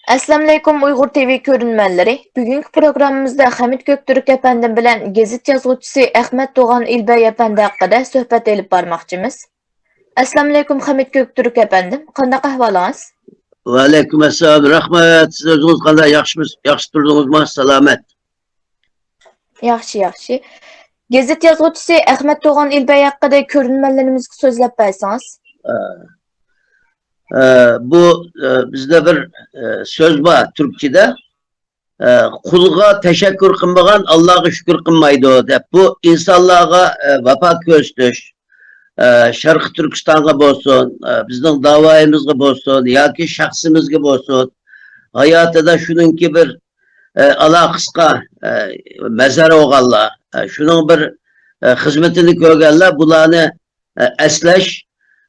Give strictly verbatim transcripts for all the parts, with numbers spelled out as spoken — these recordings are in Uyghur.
ئەسسالامۇئەلەيكۇم، ئۇيغۇر تىۋى كۆرۈرمەنلىرى. بۈگۈنكى پروگراممىمىزدا خەمىت كۆكتۈرك ئەپەندىم بىلەن گېزىت يازغۇچىسى ئەخمەت دوغان ئىلبەي ئەپەندى ھەققىدە سۆھبەت ئېلىپ بارماقچىمىز. ئەسسالامۇئەلەيكۇم، خەمىت كۆكتۈرك ئەپەندىم، قانداق ئەھۋالىڭىز؟ ۋەئەلەيكۇم ئەسسالام، رەھمەت. سىز ئۆزىڭىز قانداق؟ ياخشىمۇ-، ياخشى تۇردىڭىزمۇ؟ سالامەت. ياخشى، ياخشى. گېزىت يازغۇچىسى ئەخمەت دوغان ئىلبەي ھەققىدە كۆرۈرمەنلىرىمىزگە سۆزلەپ بەرسىڭىز. ئە، ئە، بۇ، ئە، بىزدە بىر، ئە، سۆز بار تۈركچىدە. ئە، «قۇلغا تەشەككۈر قىلمىغان ئاللاغا شۈكۈر قىلمايدۇ» دەپ. بۇ ئىنسانلارغا، ئە، ۋاپا كۆرسىتىش، ئە، شەرقىي تۈركىستانغا بولسۇن، ئە، بىزنىڭ داۋايىمىزغا بولسۇن ياكى شەخسىمىزگە بولسۇن، ھاياتىدا شۇنىڭكى بىر، ئە، ئالاقىسىغا، ئە، مەزھەر بولغانلار، ئە، شۇنىڭ بىر، ئە، خىزمىتىنى كۆرگەنلەر بۇلارنى، ئە، ئەسلەش،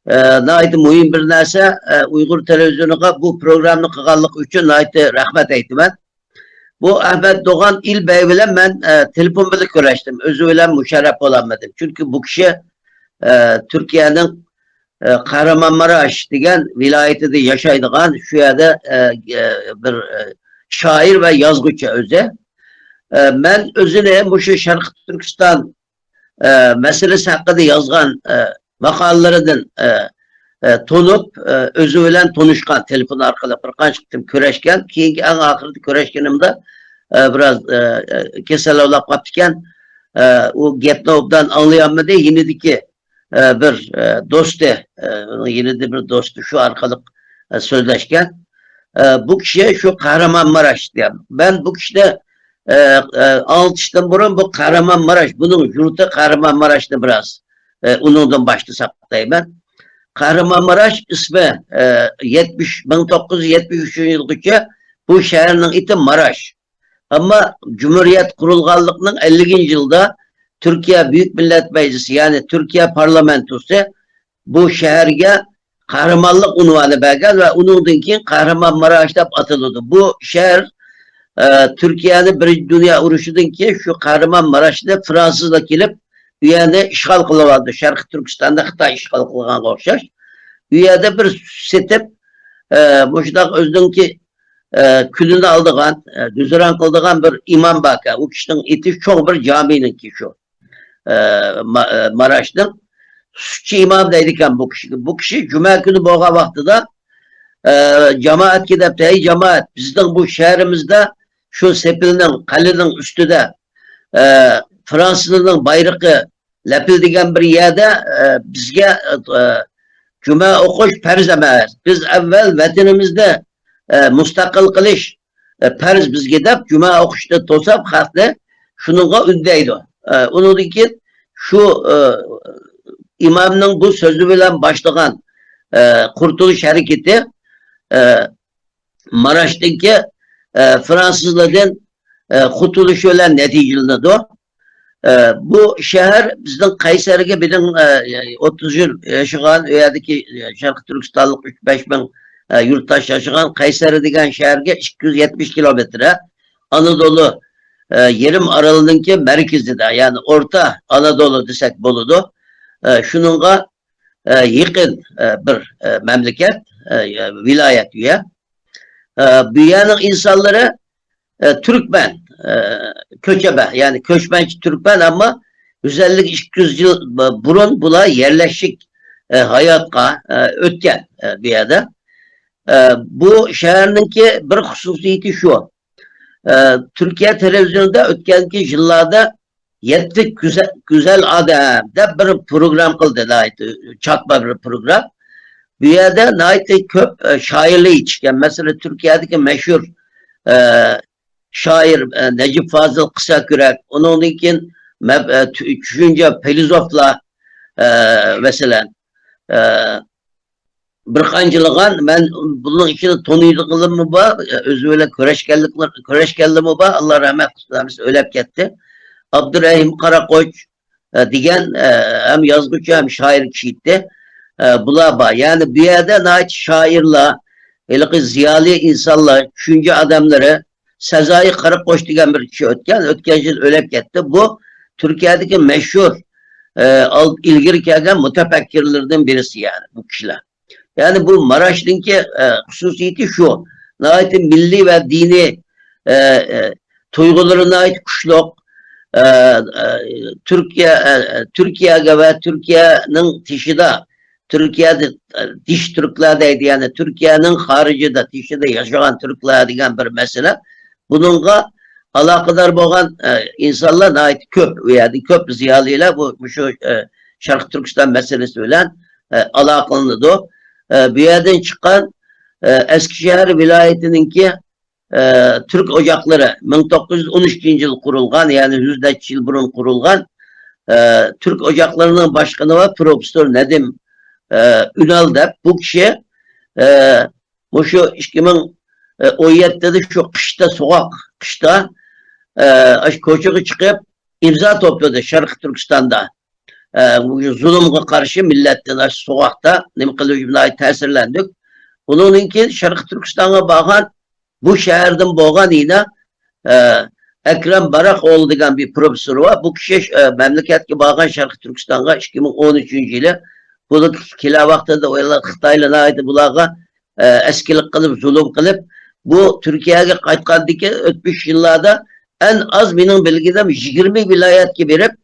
ئە، ناھايىتى مۇھىم بىر نەرسە. ئە، ئۇيغۇر تېلېۋىزىيونىغا بۇ پروگراممىنى قىلغانلىقى ئۈچۈن ناھايىتى رەھمەت ئېيتىمەن. بۇ ئەخمەت دوغان ئىلبەي بىلەن مەن، ئە، تېلېفون بىلەن كۆرۈشتۈم. ئۆزى بىلەن مۇشەررەپ بولالمىدىم. چۈنكى بۇ كىشى، ئە، تۈركىيەنىڭ، ئە، قەھرىمانماراش دېگەن ۋىلايىتىدە ياشايدىغان، شۇ يەردە، ئە، ئە، بىر، ئە، شائىر ۋە يازغۇچى ئۆزى. ئە، مەن ئۆزىنى مۇشۇ شەرقىي تۈركىستان، ئە، مەسىلىسى ھەققىدە يازغان، ئە، ماقالىلىرىدىن، ئە، ئە، تونۇپ، ئە، ئۆزى بىلەن تونۇشقان، تېلېفون ئارقىلىق بىر قانچە قېتىم كۆرۈشكەن. كېيىنكى ئەڭ ئاخىرىدا كۆرۈشكىنىمدە، ئە، بىراز، ئە، ئە، كېسەل ئاۋلاپ قاپتىكەن. ئە، ئۇ گەپنى ئوبدان ئاڭلىيالمىدى. يېنىدىكى، ئە، بىر، ئە، دوستى، ئە، ئۇنىڭ يېنىدا بىر دوستى شۇ ئارقىلىق، ئە، سۆزلەشكەن. ئە، بۇ كىشى شۇ قەھرىمانماراش دېگەن. مەن بۇ كىشىنى، ئە، ئە، ئاڭلىتىشتىن بۇرۇن بۇ قەھرىمانماراش، بۇنىڭ يۇرتى قەھرىمانماراشنى بىراز، ئە، ئۇنىڭدىن باشلىساق دەيمەن. قەھرىمانماراش ئىسمى، ئە، يەتمىش، مىڭ توققۇز يۈز يەتمىش ئۈچىنچى يىلغىچە بۇ شەھەرنىڭ ئېتى ماراش. ئەمما جۇمھۇرىيەت قۇرۇلغانلىقنىڭ ئەللىكىنچى يىلىدا تۈركىيە بۈيۈك مىللەت مەجلىسى، يەنى تۈركىيە پارلامېنتوسى بۇ شەھەرگە قەھرىمانلىق ئۇنۋانى بەرگەن ۋە ئۇنىڭدىن كېيىن قەھرىمانماراش دەپ ئاتىلىدۇ. بۇ شەھەر، ئە، تۈركىيەنى بىرىنچى دۇنيا ئۇرۇشىدىن كېيىن شۇ قەھرىمانماراشنى فرانسۇزلار كېلىپ، ئۇ يەرنى ئىشغال قىلىۋالدى. شەرقىي تۈركىستاننى خىتاي ئىشغال قىلغانغا ئوخشاش. ئۇ يەردە بىر سېتىپ، ئە، مۇشۇنداق ئۆزىنىڭكى، ئە، كۈنىنى ئالىدىغان، ئە، گۈزىران قىلىدىغان بىر ئىمام باركەن. ئۇ كىشىنىڭ ئېتى چوڭ بىر جامىنىڭكى شۇ. ئە، ما-، ئە، ماراشنىڭ سۈتچى ئىمام دەيدىكەن بۇ كىشىگە. بۇ كىشى جۈمە كۈنى بولغان ۋاقتىدا، ئە، جامائەتكە دەپتۇ، «ھەي جامائەت، بىزنىڭ بۇ شەھىرىمىزدە شۇ سېپىلنىڭ، قەلئىنىڭ ئۈستىدە، ئە، فرانسىزنىڭ بايرىقى لەپىلدىگەن بىر يەردە، ئە، بىزگە، ئە، جۈمە ئوقۇش پەرز ئەمەس. بىز ئەۋۋەل ۋەتىنىمىزنى، ئە، مۇستەقىل قىلىش، ئە، پەرز بىزگە» دەپ، جۈمە ئوقۇشنى توساپ، خەقنى شۇنىڭغا ئۈندەيدۇ. ئە، ئۇنىڭدىن كېيىن شۇ، ئە، ئىمامنىڭ بۇ سۆزى بىلەن باشلىغان، ئە، قۇرتۇلۇش ھەرىكىتى، ئە، ماراشتىكى، ئە، فرانسۇزلاردىن، ئە، قۇتۇلۇشى بىلەن نەتىجىلىنىدۇ. ئە، بۇ شەھەر بىزنىڭ قەيسەرگە بىزنىڭ، ئە، ئوتتۇز يىل ياشىغان، ئۇ يەردىكى، ئە، شەرقىي تۈركىستانلىق ئۈچ بەش مىڭ، ئە، يۇرتداش ياشىغان قەيسەرى دېگەن شەھەرگە ئىككى يۈز يەتمىش كىلومېتىر، ئانادولۇ، ئە، يېرىم ئارىلىنىڭكى مەركىزىدە، يەنى ئورتا ئانادولۇ دېسەك بولىدۇ. ئە، شۇنىڭغا ئە، يېقىن، ئە، بىر، ئە، مەملىكەت، ئە، ۋىلايەت ئۇ يەر. ئە، بۇ يەرنىڭ ئىنسانلىرى، ئە، تۈركمەن، ئە، كۆچەبە، يەنى كۆچمەنچى تۈركمەن، ئەمما يۈز ئەللىك ئىككى يۈز يىل بۇرۇن بۇلار يەرلەشىك، ئە، ھاياتقا، ئە، ئۆتكەن، ئە، بۇ يەردە. ئە، بۇ شەھەرنىڭكى بىر خۇسۇسىيىتى شۇ. ئە، تۈركىيە تېلېۋىزىيونىدا ئۆتكەنكى يىللاردا يەتتە گۈزە-، گۈزەل ئادەم دەپ بىر پروگرام قىلدى، ناھايىتى چاتما بىر پروگرام. بۇ يەردە ناھايىتى كۆپ، ئە، شائىرلار يېتىشكەن. مەسىلەن، تۈركىيەدىكى مەشھۇر، ئە، شائىر، ئە، نەجىپ فازىل قىسسە كۆرەك، ئۇنىڭدىن كېيىن مەب-، ئە، تۈ-، چۈشەنچە فىلىزوفلار، ئە، مەسىلەن، ئە، بىر قانچىلىغان، مەن بۇنىڭ ئىچىدە تونۇيدىغىنىممۇ بار، ئۆزى بىلەن كۆرۈشكەنلىكلەر، كۆرۈشكەنلىرىمۇ بار، ئاللا رەھمەت قىلسۇن، ھەممىسى ئۆلۈپ كەتتى. ئابدۇرەھىم قاراقوچ، ئە، دېگەن، ئە، ھەم يازغۇچى، ھەم شائىر كىشى ئىدى. ئە، بۇلار بار. يەنى بۇ يەردە ناھايىتى شائىرلار، ھېلىقى زىيالىي ئىنسانلار، چۈشەنچە ئادەملىرى، سەزايى قاراقوچ دېگەن بىر كىشى ئۆتكەن، ئۆتكەن يىل ئۆلۈپ كەتتى. بۇ تۈركىيەدىكى مەشھۇر، ئە، ئال-، ئىلگىرى كەلگەن مۇتەپەككۇرلاردىن بىرسى، يەنى بۇ كىشىلەر. يەنى بۇ ماراشنىڭكى، ئە، خۇسۇسىيىتى شۇ. ناھايىتى مىللىي ۋە دىنىي، ئە، ئە، تۇيغۇلىرى ناھايىتى كۈچلۈك. ئە، ئە، تۈركىيە، ئە، ئە، تۈركىيەگە ۋە تۈركىيەنىڭ تېشىدا، تۈركىيەدە، ئە، دىش تۈركلەر دەيدۇ، يەنى تۈركىيەنىڭ خارىجىدا، تېشىدا ياشىغان تۈركلەر دېگەن بىر مەسىلە. بۇنىڭغا ئالاقىدار بولغان، ئە، ئىنسانلار ناھايىتى كۆپ. ئۇ يەردە كۆپ زىيالىيلار بۇ، مۇشۇ، ئە، شەرقىي تۈركىستان مەسىلىسى بىلەن، ئە، ئالاقىلىنىدۇ. ئە، بۇ يەردىن چىققان، ئە، ئەسكىشەھەر ۋىلايىتىنىڭكى، ئە، تۈرك ئوجاقلىرى مىڭ توققۇز يۈز ئون ئۈچىنچى يىل قۇرۇلغان، يەنى يۈز نەچچە يىل بۇرۇن قۇرۇلغان، ئە، تۈرك ئوجاقلىرىنىڭ باشقىنى ۋە پروفېسسور نەدىم، ئە، ئۈنال دەپ بۇ كىشى، ئە، مۇشۇ ئىككى مىڭ ئون يەتتىدە شۇ قىشتا، سوغۇق قىشتا، ئە، ئاشۇ كوچىغا چىقىپ ئىمزا توپلىدى شەرقىي تۈركىستاندا. ئە، مۇشۇ زۇلۇمغا قارشى مىللەتتىن ئاشۇ سوغۇقتا نېمە قىلىش ناھايىتى تەسىرلەندۇق. ئۇنىڭدىن كېيىن شەرقىي تۈركىستانغا بارغان، بۇ شەھەردىن بولغان يەنە، ئە، ئەكرەم باراقئوغلى دېگەن بىر پروفېسسور بار. بۇ كىشى، ئە، مەملىكەتكە بارغان شەرقىي تۈركىستانغا ئىككى مىڭ ئون ئۈچىنچى يىلى. بۇ كېلەر ۋاقتىدا ئۇلار خىتايلار ناھايىتى بۇلارغا، ئە، ئەسكىلىك قىلىپ، زۇلۇم قىلىپ، بۇ تۈركىيەگە قايتقاندىن كېيىن ئۆتمۈش يىللاردا ئەڭ ئاز مېنىڭ بىلگىنىم يىگىرمە ۋىلايەتكە بېرىپ،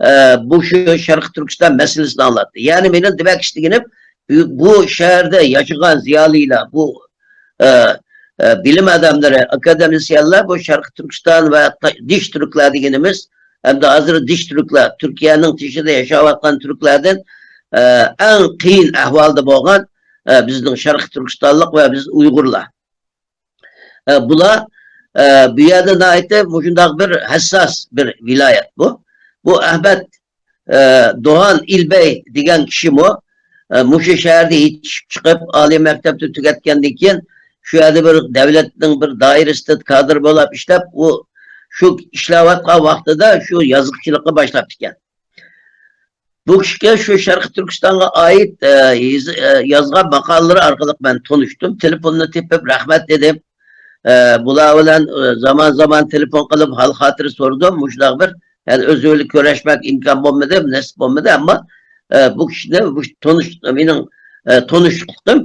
ئە، بۇ شۇ شەرقىي تۈركىستان مەسىلىسىنى ئاڭلاتتى. يەنى مېنىڭ دېمەك ئىستىگىنىم، بۇ، بۇ شەھەردە ياشىغان زىيالىيلار، بۇ، ئە، ئە، بىلىم ئادەملىرى، ئاكادېمىسىيەنلەر بۇ شەرقىي تۈركىستان ۋە تا-، دىش تۈركلەر دېگىنىمىز، ھەمدە ھازىر دىش تۈركلەر، تۈركىيەنىڭ تېشىدا ياشاۋاتقان تۈركلەردىن، ئە، ئەڭ قىيىن ئەھۋالدا بولغان، ئە، بىزنىڭ شەرقىي تۈركىستانلىق ۋە بىز ئۇيغۇرلار. ئە، بۇلار، ئە، بۇ يەردە ناھايىتى مۇشۇنداق بىر ھەسساس بىر ۋىلايەت بۇ. بۇ ئەھمەت، ئە، دوھان ئىلبەي دېگەن كىشىمۇ، ئە، مۇشۇ شەھەردە يېتىشىپ چىقىپ، ئالىي مەكتەپنى تۈگەتكەندىن كېيىن، شۇ يەردە بىر دۆلەتنىڭ بىر دائىرىسىدە كادىر بولۇپ ئىشلەپ، ئۇ شۇ ئىشلەۋاتقان ۋاقتىدا شۇ يازغۇچىلىققا باشلاپتىكەن. بۇ كىشىگە شۇ شەرقىي تۈركىستانغا ئائىت، ئە، يېزا-، ئە، يازغان ماقالىلىرى ئارقىلىق مەن تونۇشتۇم. تېلېفوننى تېپىپ رەھمەت دېدىم. ئە، بۇلار بىلەن، ئە، زامان-زامان تېلېفون قىلىپ ھال-خاتىرە سورىدىم. مۇشۇنداق بىر، يەنى ئۆزى بىلەن كۆرۈشمەك ئىمكان بولمىدى، نېسىپ بولمىدى، ئەمما، ئە، بۇ كىشىنى، بۇ تونۇش-، مېنىڭ، ئە، تونۇشلۇقۇم،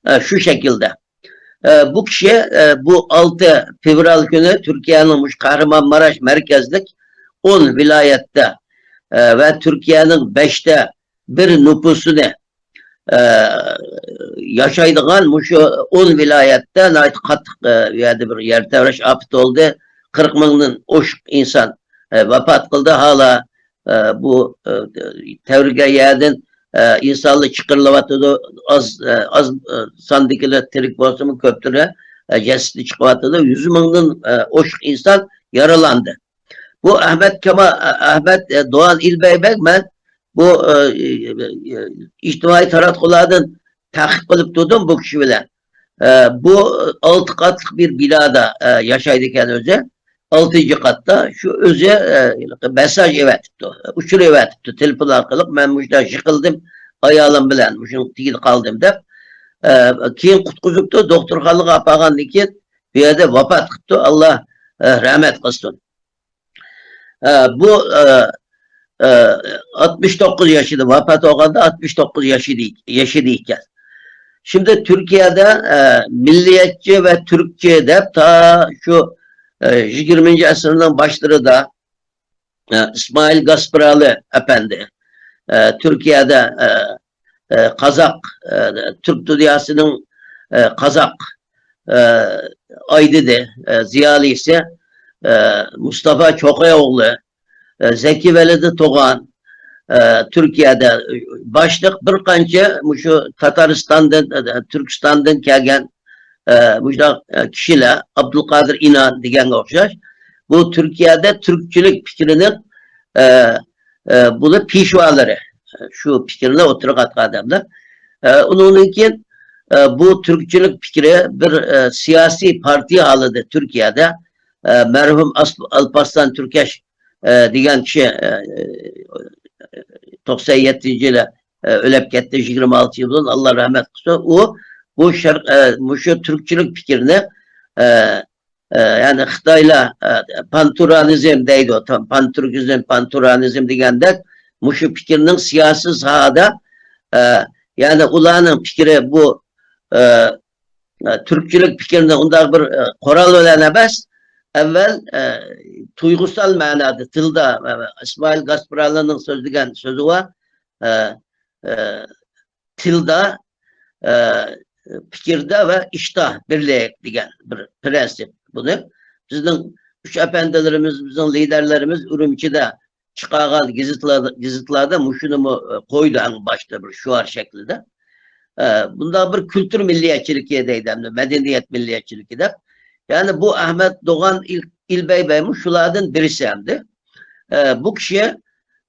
ئە، شۇ شەكىلدە. ئە، بۇ كىشى، ئە، بۇ ئالتە فېۋرال كۈنى تۈركىيەنىڭ مۇشۇ قەھرىمانماراش مەركەزلىك ئون ۋىلايەتتە، ئە، ۋە تۈركىيەنىڭ بەشتە بىر نوپۇسىنى، ئە، ياشايدىغان مۇشۇ ئون ۋىلايەتتە ناھايىتى قاتتىق، ئە، يەردە بىر يەر تەۋرەش ئاپىتى بولدى. قىرىق مىڭدىن ئوشۇق ئىنسان، ئە، ۋاپات قىلدى. ھالا، ئە، بۇ، ئە، تەۋرىگەن يەردىن، ئە، ئىنسانلار چىقىرىلىۋاتىدۇ. ئاز، ئە، ئاز، ئە، ساندىكىلەر تىرىك بولسىمۇ، كۆپلىرى، ئە، جەسىتى چىقىۋاتىدۇ. يۈز مىڭدىن، ئە، ئوشۇق ئىنسان يارىلاندى. بۇ ئەھمەت كاما-، ئەھمەت، ئە، دوغان ئىلبەي بەگ مەن بۇ، ئە، ئىجتىمائىي تاراتقۇلاردىن تەقىب قىلىپ تۇردۇم بۇ كىشى بىلەن. ئە، بۇ ئالتە قاتلىق بىر بىنادا، ئە، ياشايدىكەن ئۆزى. ئالتىنچى قاتتا شۇ ئۆزى، ئە، مەسساژ ئېۋەتىپتۇ، ئۇچۇر ئېۋەتىپتۇ تېلېفون ئارقىلىق، مەن مۇشۇنداق يىقىلدىم، ئايالىم بىلەن مۇشۇنىڭ تېگىدە قالدىم دەپ. ئە، كېيىن قۇتقۇزۇپتۇ، دوختۇرخانىغا ئاپارغاندىن كېيىن بۇ يەردە ۋاپات قىپتۇ، ئاللا، ئە، رەھمەت قىلسۇن. ئە، بۇ، ئە، ئە، ئاتمىش توققۇز ياشىدا ۋاپات بولغاندا، ئاتمىش توققۇز ياشىدا، ياشىدا ئىكەن. شىمدى تۈركىيەدە، ئە، مىللىيەتچى ۋە تۈركچى دەپ تا شۇ، ئە، يىگىرمىنچى ئەسىرنىڭ باشلىرىدا، ئە، ئىسمائىل گاسپىرالى ئەپەندى، ئە، تۈركىيەدە، ئە، ئە، قازاق، ئە، تۈرك دۇنياسىنىڭ، ئە، قازاق، ئە، ئايدىدى، ئە، زىيالىيسى، ئە، مۇستافا چوقاي ئوغلى، ئە، زەكى ۋەلىدى تۇغان، ئە، تۈركىيەدە باشلىق بىر قانچە مۇشۇ تاتارىستاندىن، ئە، تۈركىستاندىن كەلگەن، ئە، مۇشۇنداق، ئە، كىشىلەر، ئابدۇلقادىر ئىنان دېگەنگە ئوخشاش، بۇ تۈركىيەدە تۈركچىلىك پىكرىنىڭ، ئە، ئە، بۇلار پېشۋالىرى، شۇ پىكىرنى ئوتتۇرىغا ئاتقان ئادەملەر. ئە، ئۇنىڭدىن كېيىن، ئە، بۇ تۈركچىلىك پىكرى بىر، ئە، سىياسىي پارتىيە ھالىدە تۈركىيەدە، ئە، مەرھۇم ئاس-، ئالپارسلان تۈركەش، ئە، دېگەن كىشى، ئە، توقسان يەتتىنچى يىلى، ئە، ئۆلۈپ كەتتى، يىگىرمە ئالتە يىل بۇرۇن، ئاللا رەھمەت قىلسۇن. ئۇ بۇ شەرق-، ئە، مۇشۇ تۈركچىلىك پىكرىنى، ئە، ئە، يەنى خىتايلار، ئە، پانتۇرانىزم دەيدۇ، تا-، پانتۈركىزم، پانتۇرانىزم دېگەندەك، مۇشۇ پىكىرنىڭ سىياسىي ساھەدە، ئە، يەنى ئۇلارنىڭ پىكرى بۇ، ئە، ئە، تۈركچىلىك پىكىرنى ئۇنداق بىر، ئە، قورال بىلەن ئەمەس، ئەۋۋەل، ئە، تۇيغۇسال مەنادا، تىلدا، ئە، ئىسمائىل گاسپرالىنىڭ سۆزلىگەن سۆزى بار، ئە، ئە، تىلدا، ئە، پىكىردە ۋە ئىشتا بىرلىك دېگەن بىر پىرىنسىپ. بۇنى بىزنىڭ ئۈچ ئەپەندىلىرىمىز، بىزنىڭ لىدەرلىرىمىز ئۈرۈمچىدە چىقارغان گېزىتلاردا، گېزىتلاردا مۇشۇنىمۇ، ئە، قويدى ئەڭ باشتا بىر شوئار شەكلىدە. ئە، بۇنداق بىر كۈلتۈر مىللىيەتچىلىكى دەيدۇ ئەمدى، مەدەنىيەت مىللىيەتچىلىكى دەپ. يەنى بۇ ئەھمەد دوغان ئىل-، ئىلبەي بەيمۇ شۇلاردىن بىرسى ئەمدى. ئە، بۇ كىشى،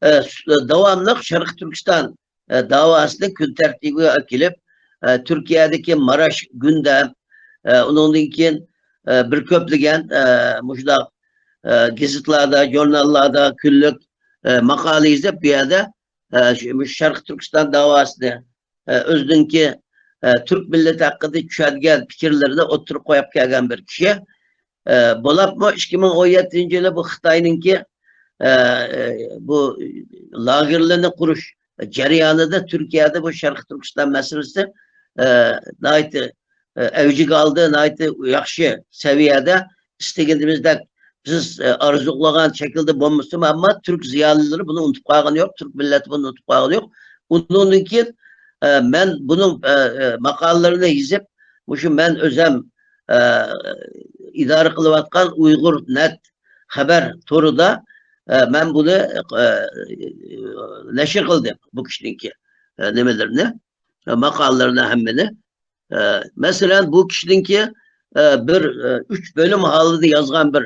ئە، س-، داۋاملىق شەرقىي تۈركىستان، ئە، داۋاسىنى كۈن تەرتىپىگە ئەكېلىپ، ئە، تۈركىيەدىكى ماراش گۈندەم، ئە، ئۇنىڭدىن كېيىن، ئە، بىر كۆپلىگەن، ئە، مۇشۇنداق، ئە، گېزىتلاردا، ژۇرناللاردا كۈنلۈك، ئە، ماقالە يېزىپ، بۇ يەردە، ئە، شۇ، مۇشۇ شەرقىي تۈركىستان داۋاسىنى، ئە، ئۆزىنىڭكى، ئە، تۈرك مىللىتى ھەققىدە چۈشەنگەن پىكىرلىرىنى ئوتتۇرىغا قويۇپ كەلگەن بىر كىشى. ئە، بولۇپمۇ ئىككى مىڭ ئون يەتتىنچى يىلى بۇ خىتاينىڭكى، ئە، بۇ لاگېرلىرىنى قۇرۇش جەريانىدا تۈركىيەدە بۇ شەرقىي تۈركىستان مەسىلىسى، ئە، ناھايىتى، ئە، ئەۋجىگە ئالدى، ناھايىتى ياخشى سەۋىيەدە ئىستىگىنىمىزدەك بىز، ئە، ئارزۇلىغان شەكىلدە بولمىسىمۇ، ئەمما تۈرك زىيالىيلىرى بۇنى ئۇنتۇپ قالغىنى يوق، تۈرك مىللىتى بۇنى ئۇنتۇپ قالغىنى يوق. ئۇنىڭدىن كېيىن، ئە، مەن بۇنىڭ، ئە، ئە، ماقالىلىرىنى يېزىپ، مۇشۇ مەن ئۆزەم، ئە، ئىدارە قىلىۋاتقان ئۇيغۇر نەت خەۋەر تورىدا، ئە، مەن بۇنى، ئە، نەشر قىلدىم، بۇ كىشىنىڭكى، ئە، نېمىلىرىنى، ئە، ماقالىلىرىنى ھەممىنى. ئە، مەسىلەن، بۇ كىشىنىڭكى، ئە، بىر، ئە، ئۈچ بۆلۈم ھالىتىدە يازغان بىر،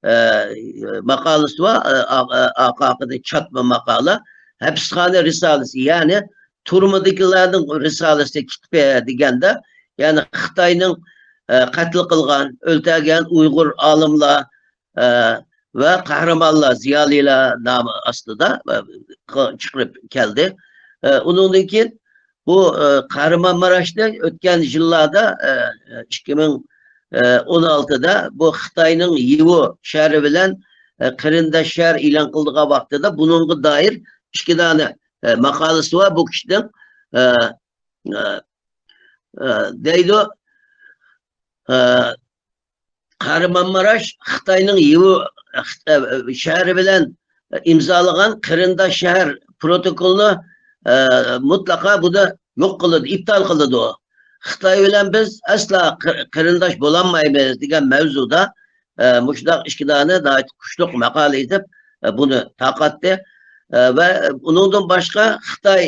ئە، ماقالىسى بار، ئە، ئا-، ئا-، ئارقا-ئارقىدىن چاتما ماقالە. ھەپسخانا رىسالىسى، يەنى تۈرمىدىكىلەرنىڭ رىسالىسى، كىتابى دېگەندە، يەنى خىتاينىڭ، ئە، قەتل قىلغان، ئۆلتۈرگەن ئۇيغۇر ئالىملار، ئە، ۋە قەھرىمانلار، زىيالىيلار نامى ئاستىدا، ئە، چىقىرىپ كەلدى. ئە، ئۇنىڭدىن كېيىن بۇ، ئە، قەھرىمانماراشتا ئۆتكەن يىللاردا، ئە، ئىككى مىڭ ئون ئالتىدا بۇ خىتاينىڭ يىۋو شەھىرى بىلەن، ئە، قېرىنداش شەھەر ئېلان قىلىدىغان ۋاقتىدا بۇنىڭغا دائىر ئىككى دانە، ئە، ماقالىسى بار بۇ كىشىنىڭ. ئە، ئە، ئە، دەيدۇ. ئە، قەھرىمانماراش خىتاينىڭ يىۋو، ئە، شەھىرى بىلەن ئىمزالىغان قېرىنداش شەھەر پروتوكولىنى، ئە، مۇتلەقا بۇنى يوق قىلىدۇ، ئىپتال قىلىدۇ. خىتاي بىلەن بىز ئەسلا قېر-، قېرىنداش بولالمايمىز دېگەن مەۋزۇدا، ئە، مۇشۇنداق ئىككى دانە ناھايىتى كۈچلۈك ماقالە يېزىپ، ئە، بۇنى تارقاتتى. ئە، ۋە ئۇنىڭدىن باشقا خىتاي،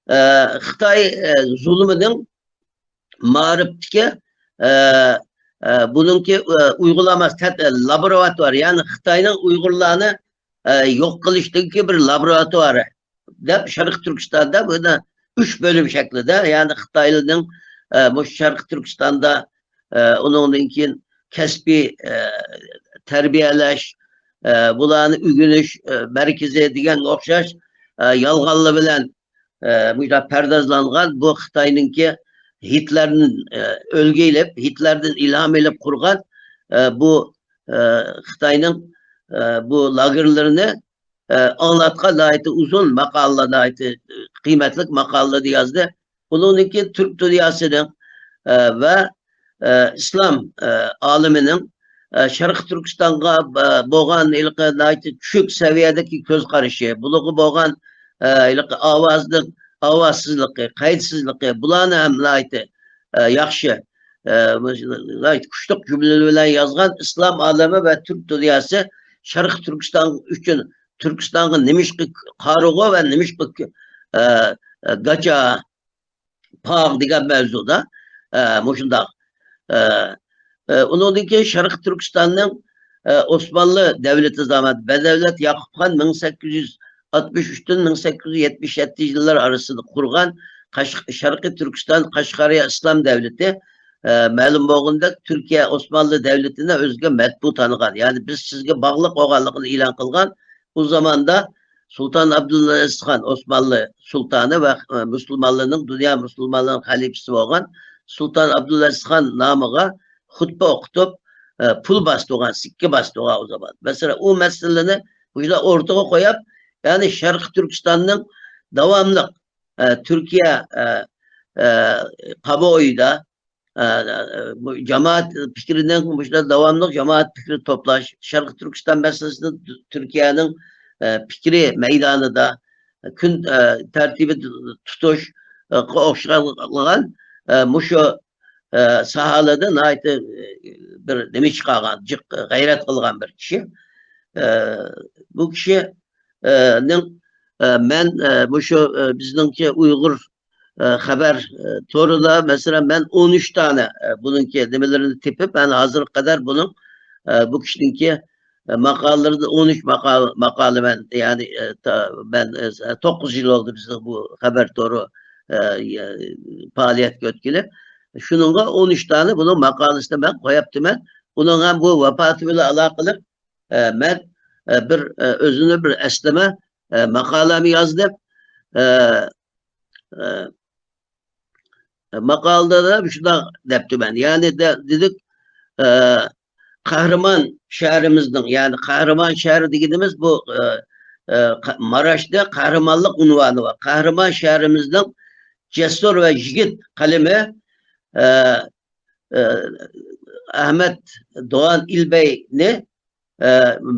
ئە، خىتاي، ئە، زۇلۇمىنىڭ مائارىپتىكى، ئە، ئە، بۇنىڭكى، ئە، ئۇيغۇرلار تەت-، لابوراتوار، يەنى خىتاينىڭ ئۇيغۇرلارنى، ئە، يوق قىلىشتىكى بىر لابوراتوارى دەپ شەرقىي تۈركىستاندا بۇنى ئۈچ بۆلۈم شەكلىدە، يەنى خىتايلارنىڭ، ئە، مۇشۇ شەرقىي تۈركىستاندا، ئە، ئۇنىڭدىن كېيىن كەسپىي، ئە، تەربىيەلەش، ئە، بۇلارنى ئۆگىنىش، ئە، مەركىزى دېگەنگە ئوخشاش، ئە، يالغانلار بىلەن ئە، مۇشۇنداق پەردازلانغان بۇ خىتاينىڭكى ھىتلەردىن، ئە، ئۈلگە ئېلىپ، ھىتلەردىن ئىلھام ئېلىپ قۇرغان، ئە، بۇ، ئە، خىتاينىڭ، ئە، بۇ لاگېرلىرىنى، ئە، ئاڭلاتقان ناھايىتى ئۇزۇن ماقالىلەر، ناھايىتى قىممەتلىك ماقالىلەرنى يازدى. ئۇنىڭدىن كېيىن تۈرك دۇنياسىنىڭ، ئە، ۋە، ئە، ئىسلام، ئە، ئالىمىنىڭ، ئە، شەرقىي تۈركىستانغا، ئە، بولغان ھېلىقى ناھايىتى چۈشۈك سەۋىيەدىكى كۆز قارىشى، بۇلارغا بولغان، ئە، ھېلىقى ئاۋازنىڭ ئاۋازسىزلىقى، قەيتسىزلىقى، بۇلارنى ھەم ناھايىتى، ئە، ياخشى، ئە، ناھايىتى كۈچلۈك جۈملىلەر بىلەن يازغان ئىسلام ئالىمى ۋە تۈرك دۇنياسى شەرقىي تۈركىستان ئۈچۈن، تۈركىستانغا نېمىشقا قارىغۇ ۋە نېمىشقا، ئە، ئە، گاچا، پاغ دېگەن مەۋزۇدا، ئە، مۇشۇنداق. ئە، ئە، ئۇنىڭدىن كېيىن شەرقىي تۈركىستاننىڭ، ئە، ئوسمانلى دەۋلىتى زامانىدا، بەدەۋلەت ياقۇپخان مىڭ سەككىز يۈز ئاتمىش ئۈچتىن مىڭ سەككىز يۈز يەتمىش يەتتىنچى يىللار ئارىسىدا قۇرغان قەش-، شەرقىي تۈركىستان قەشقەرىيە ئىسلام دەۋلىتى، ئە، مەلۇم بولغىنىدەك، تۈركىيە ئوسمانلى دەۋلىتىنى ئۆزىگە مەتبۇ تانىغان، يەنى بىز سىزگە باغلىق بولغانلىقىنى ئېلان قىلغان. ئۇ زاماندا سۇلتان ئابدۇلئەزىز خان، ئوسمانلى سۇلتانى ۋە، ئە، مۇسۇلمانلىرىنىڭ، دۇنيا مۇسۇلمانلىرىنىڭ خەلىپىسى بولغان سۇلتان ئابدۇلئەزىز خان نامىغا خۇتبە ئوقۇتۇپ، ئە، پۇل باستۇرغان، سىككە باستۇرغان ئۇ زامان. مەسىلەن، ئۇ مەسىلىنى مۇشۇنداق ئورتىغا قويۇپ، يەنى شەرقىي تۈركىستاننىڭ داۋاملىق، ئە، تۈركىيە، ئە، ئە، قامۇئويىدا، ئە، ئە، بۇ جامائەت پىكرىنىڭ، مۇشۇنداق داۋاملىق جامائەت پىكرى توپلاش، شەرقىي تۈركىستان مەسىلىسىنى تۈركىيەنىڭ، ئە، پىكرى مەيدانىدا كۈن، ئە، تەرتىبى تۇتۇشقا ئوخشىغان، ئە، مۇشۇ، ئە، ساھەلەردە ناھايىتى، ئە، بىر نېمە چىقارغان، جىق غەيرەت قىلغان بىر كىشى. ئە، بۇ كىشى، ئە، نىڭ، ئە، مەن، ئە، مۇشۇ، ئە، بىزنىڭكى ئۇيغۇر، ئە، خەۋەر، ئە، تورىدا، مەسىلەن، مەن ئون ئۈچ دانە، ئە، بۇنىڭكى نېمىلىرىنى تېپىپ، مەن ھازىرغا قەدەر بۇنىڭ، ئە، بۇ كىشىنىڭكى، ئە، ماقالىلىرىدىن ئون ئۈچ ماقالە، ماقالە مەن، يەنى، ئە، تا-، مەن، ئە، توققۇز يىل بولدى بىزنىڭ بۇ خەۋەر تورى، ئە، پائالىيەتكە ئۆتكىلى. شۇنىڭغا ئون ئۈچ دانە بۇنىڭ ماقالىسىنى مەن قويۇپتىمەن. ئۇنىڭ ھەم بۇ ۋاپاتى بىلەن ئالاقىلىق، ئە، مەن، ئە، بىر، ئە، ئۆزۈمنى بىر ئەسلىمە، ئە، ماقالەمنى يازدىم. ئە، ئە، ماقالىدا شۇنداق دەپتىمەن. يەنى دە-، دېدۇق، ئە، قەھرىمان شەھىرىمىزنىڭ، يەنى قەھرىمان شەھىرى دېگىنىمىز بۇ، ئە، ئە، قە-، ماراشتا قەھرىمانلىق ئۇنۋانى بار. قەھرىمان شەھىرىمىزنىڭ جەسۇر ۋە يىگىت قەلىمى، ئە، ئە، ئەھمەت دوغان ئىلبەينى، ئە،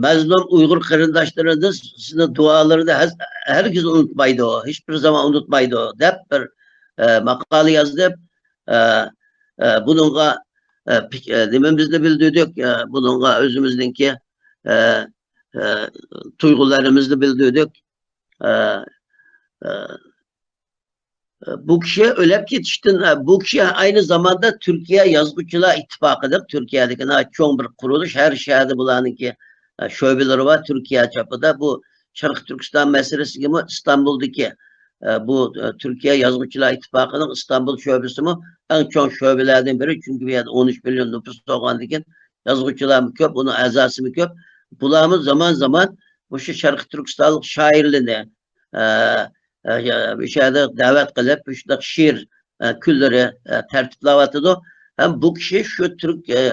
مەزلۇم ئۇيغۇر قېرىنداشلىرىمىزنى دۇئالىرىدا ھەز-، ھەرگىز ئۇنتۇمايدۇ، ھېچبىر زامان ئۇنتۇمايدۇ، دەپ بىر، ئە، ماقالە يازدىم. ئە، ئە، بۇنىڭغا، ئە، پىك-، ئە، نېمىمىزنى بىلدۈردۇق، ئە، بۇنىڭغا ئۆزىمىزنىڭكى، ئە، ئە، تۇيغۇلىرىمىزنى بىلدۈردۇق. ئە، ئە، بۇ كىشى ئۆلۈپ كېتىشتىن، بۇ كىشى ئەينى زاماندا تۈركىيە يازغۇچىلار ئىتتىپاقىدىن، تۈركىيەدىكى ناھايىتى چوڭ بىر قۇرۇلۇش، ھەر شەھەردە بۇلارنىڭكى، ئە، شۆبىلىرى بار، تۈركىيە چاپىدا. بۇ شەرقىي تۈركىستان مەسىلىسىگىمۇ ئىستانبۇلدىكى، ئە، بۇ، ئە، تۈركىيە يازغۇچىلار ئىتتىپاقىنىڭ ئىستانبۇل شۆبىسىمۇ ئەڭ چوڭ شۆبىلەردىن بىرى، چۈنكى بۇ يەردە ئون ئۈچ مىليون نوپۇس بولغاندىكىن يازغۇچىلارمۇ كۆپ، ئۇنىڭ ئەزاسىمۇ كۆپ. بۇلارمۇ زامان زامان مۇشۇ شەرقىي تۈركىستانلىق شائىرلىرىنى، ئە، ئە، مۇشۇ يەردە دەۋەت قىلىپ، مۇشۇنداق شېئىر، ئە، كۈنلىرى، ئە، تەرتىپلەۋاتىدۇ. ھەم بۇ كىشى شۇ تۈرك، ئە،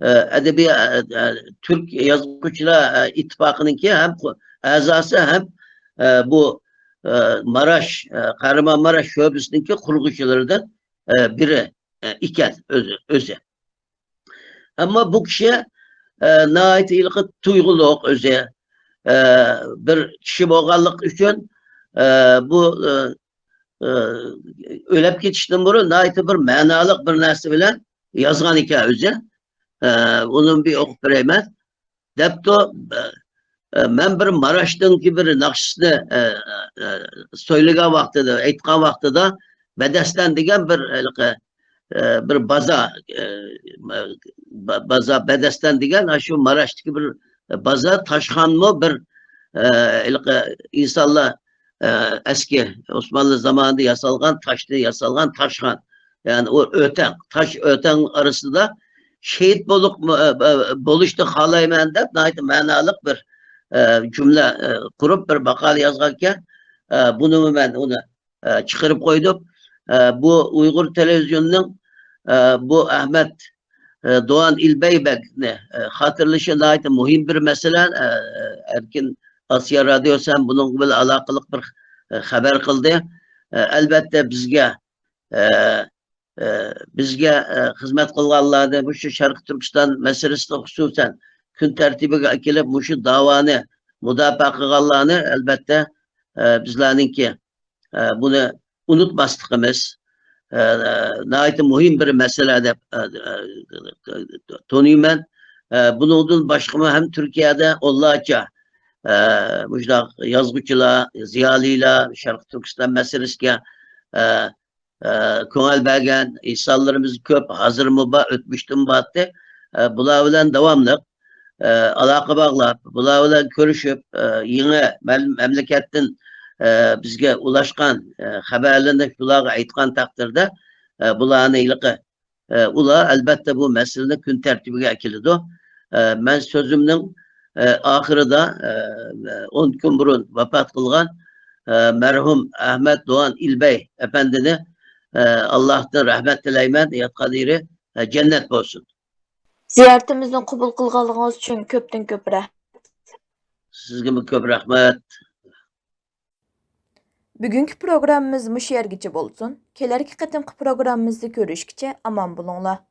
ئە، ئەدەبىي-، ئە، ئە، تۈرك يازغۇچىلار، ئە، ئىتتىپاقىنىڭكى ھەم قۇ-، ئەزاسى ھەم، ئە، بۇ، ئە، ماراش، ئە، قەھرىمانماراش شۆبىسىنىڭكى قۇرغۇچىلىرىدىن، ئە، بىرى، ئە، ئىكەن ئۆزى، ئۆزى. ئەمما بۇ كىشى، ئە، ناھايىتى ھېلىقى تۇيغۇلۇق ئۆزى، ئە، بىر كىشى بولغانلىقى ئۈچۈن، ئە، بۇ، ئە، ئە، ئۆلۈپ كېتىشتىن بۇرۇن ناھايىتى بىر مەنالىق بىر نەرسە بىلەن يازغان ئىكەن ئۆزى. ئە، ئۇنى بىر ئوقۇپ بېرەيمەن. دەپتۇ، ئە، مەن بىر ماراشنىڭكى بىر ناخشىسىنى، ئە، ئە، سۆيلىگەن ۋاقتىدا، ئېيتقان ۋاقتىدا، بەدەستان دېگەن بىر ھېلىقى، ئە، بىر بازا، ئە، با-، بازا، بەدەستان دېگەن، ھە، شۇ ماراشتىكى بىر بازا، تاشخانمۇ بىر، ئە، ھېلىقى ئىنسانلار، ئە، ئەسكى ئوسمانلى زامانىدا ياسالغان، تاشتىن ياسالغان تاشخان. يەنى ئۇ ئۆتەڭ، تاش ئۆتەڭ ئارىسىدا شېھىت بولۇپ، ئە، ئە، بولۇشنى خالايمەن دەپ، ناھايىتى مەنالىق بىر، ئە، جۈملە، ئە، قۇرۇپ بىر ماقالە يازغانىكەن. ئە، بۇنىمۇ مەن ئۇنى، ئە، چىقىرىپ قويدۇم. ئە، بۇ ئۇيغۇر تېلېۋىزىيونىنىڭ، ئە، بۇ ئەھمەت، ئە، دوغان ئىلبەي بەگنى، ئە، خاتىرىلىشى ناھايىتى مۇھىم بىر مەسىلە. ئە، ئەركىن ئاسىيا رادىيوسى ھەم بۇنىڭ بىلەن ئالاقىلىق بىر، ئە، خەۋەر قىلدى. ئە، ئەلۋەتتە بىزگە، ئە، ئە، بىزگە، ئە، خىزمەت قىلغانلارنى، مۇشۇ شەرقىي تۈركىستان مەسىلىسىنى خۇسۇسەن كۈن تەرتىپىگە ئەكېلىپ، مۇشۇ داۋانى مۇداپىئە قىلغانلارنى، ئەلۋەتتە، ئە، بىزلەرنىڭكى، ئە، بۇنى ئۇنتۇماسلىقىمىز، ئە، ناھايىتى مۇھىم بىر مەسىلە دەپ، ئە، ئە، تونۇيمەن. ئە، بۇنىڭدىن باشقىمۇ ھەم تۈركىيەدە ئونلارچە، ئە، مۇشۇنداق يازغۇچىلار، زىيالىيلار، شەرقىي تۈركىستان مەسىلىسىگە، ئە، ئە، كۆڭۈل بەرگەن ئىنسانلىرىمىز كۆپ، ھازىرمۇ بار، ئۆتمۈشتىمۇ بارتتى. ئە، بۇلار بىلەن داۋاملىق، ئە، ئالاقە باغلاپ، بۇلار بىلەن كۆرۈشۈپ، ئە، يېڭى مەل-، مەملىكەتتىن، ئە، بىزگە ئۇلاشقان، ئە، خەۋەرلىرىنى شۇلارغا ئېيتقان تەقدىردە، ئە، بۇلارنى ھېلىقى، ئە، ئۇلار ئەلۋەتتە بۇ مەسىلىنى كۈن تەرتىپىگە ئەكېلىدۇ. ئە، مەن سۆزۈمنىڭ، ئە، ئاخىرىدا، ئە، ئون كۈن بۇرۇن ۋاپات قىلغان، ئە، مەرھۇم ئەھمەت دوغان ئىلبەي ئەپەندىنى، ئە، ئاللاھتىن رەھمەت تىلەيمەن، ياتقان يېرى، ئە، جەننەت بولسۇن. زىيارىتىمىزنى قوبۇل قىلغانلىقىڭىز ئۈچۈن كۆپتىن كۆپ رەھمەت. سىزگىمۇ كۆپ رەھمەت. بۈگۈنكى پروگراممىمىز مۇشۇ يەرگىچە بولسۇن. كېلەركى قېتىمقى پروگراممىمىزدا كۆرۈشكىچە ئامان بولۇڭلار.